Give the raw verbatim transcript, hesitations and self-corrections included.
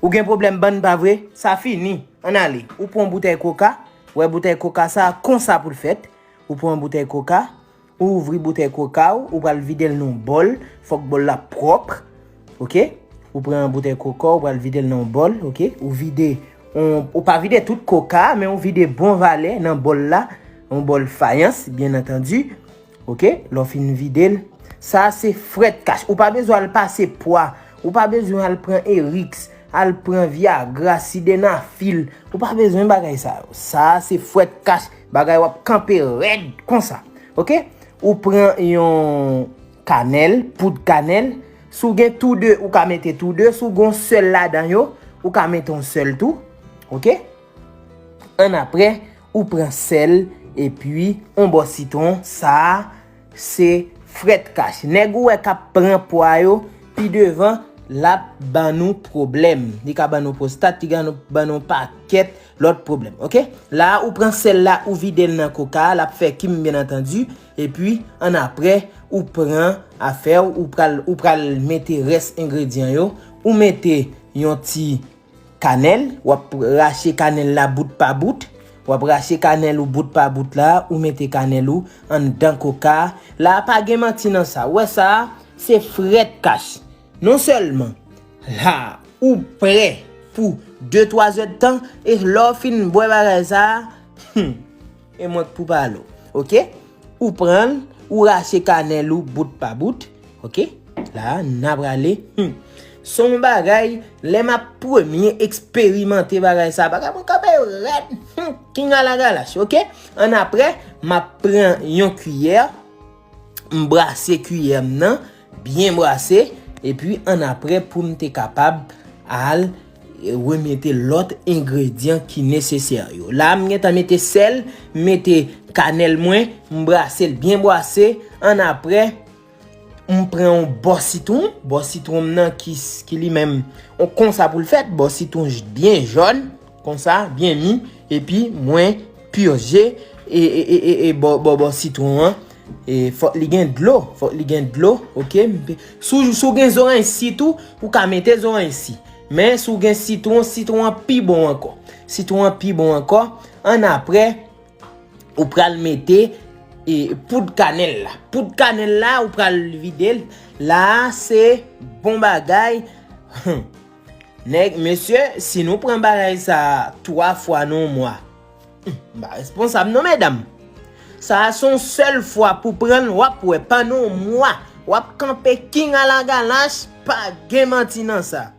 Ou gen pwoblèm bann pa vre? Sa fini. Ann ale. Ou pran yon boutèy koka. Ou wè boutèy koka sa a, konsa pou l fèt. Ou pran yon boutèy koka. Ou ouvri boutèy koka w. Ou pral vide l nan yon bòl. Fòk bòl la pwòp. Oke? Ou pran yon boutèy koka, ou pral vide l nan yon bòl. Oke? Ou vide, yon, ou pa vide tout koka a, men ou vide bon valè nan bòl la. Yon bòl fayans, byen antandi. Oke? Lè w fin vide l, sa a se frèt kach. Ou pa bezwen al pase pwa. Ou pa bezwen al pran Eriks, al pran Viagra, sidenafil. Ou pa bezwen bagay sa yo. Sa a se frèt kach. Bagay w ap kanpe rèd konsa. Oke? Ou pran yon kanèl, poud kanèl. Si w gen tou de, ou ka mete tou de. Si w gen yon sèl ladan yo, ou ka mete yon sèl tou. Oke? Annapre, ou pran sèl epi yon bò sitwon. Sa a se frèt kach. Nèg ou wè k ap pran pwa yo, pi devan, l ap ban nou pwoblèm. Li ka ban nou pwostat, li ka ban nou pakèt lòt pwoblèm. Oke? La a, ou pran sèl la, ou vide l nan koka a, l ap fè kim, byen antandi. Epi, annapre, ou pran afè w, ou pral, ou pral mete rès engredyan yo. Ou mete yon ti kanèl, w ap rache kanèl la bout pa bout. W ap rache kanèl ou bout pa bout la, ou mete kanèl ou anndan koka a. La a pa gen manti nan sa. Ou wè sa a, se frèt kach. Non sèlman la ou prè pou de twa zèdtan, e lè w fin bwè bagay sa a, hmm, e mwen k pou pale w. Oke? Ou pran l, ou rache kanèl ou bout pa bout. Oke? La, n a prale. Hmm. Se yon bagay, lè m ap premye eksperimante bagay sa, bagay mwen kanpe rèd. Hmm. King Alagalach, oke? Annapre, m ap pran yon kiyè, m brase kiyè m nan, byen brase, epi annapre pou m te kapab al remete lòt engredyan ki nesesè yo. La, m gentan mete sèl, m mete kanèl mwen, m brase l byen brase, annapre, m pran yon bò sitwon, bò sitwon m nan ki, ki li menm, yon konsa pou l fèt, bò sitwon j-, byen jòn, konsa, byen mi, epi mwen pije e, e, e, e, e bò, bò, bò sitwon an. E fòk li gen dlo, fòk li gen dlo, oke? M pe-, si w, si w gen zoranj si tou, ou ka mete zoranj si. Men si w gen sitwon, sitwon an pi bon ankò. Sitwon an pi bon ankò. Annapre, ou pral mete, e, poud kanèl la. Poud kanèl la, ou pral vide l. La a, se bon bagay. Nèg, mesye, si nou pran bagay sa a twa fwa nan yon mwa, hmm, m pa responsab non, medam. Sa a se yon sèl fwa pou pran l, w ap wè, pandan yon mwa, w ap kanpe King Alagalach, pa gen manti nan sa.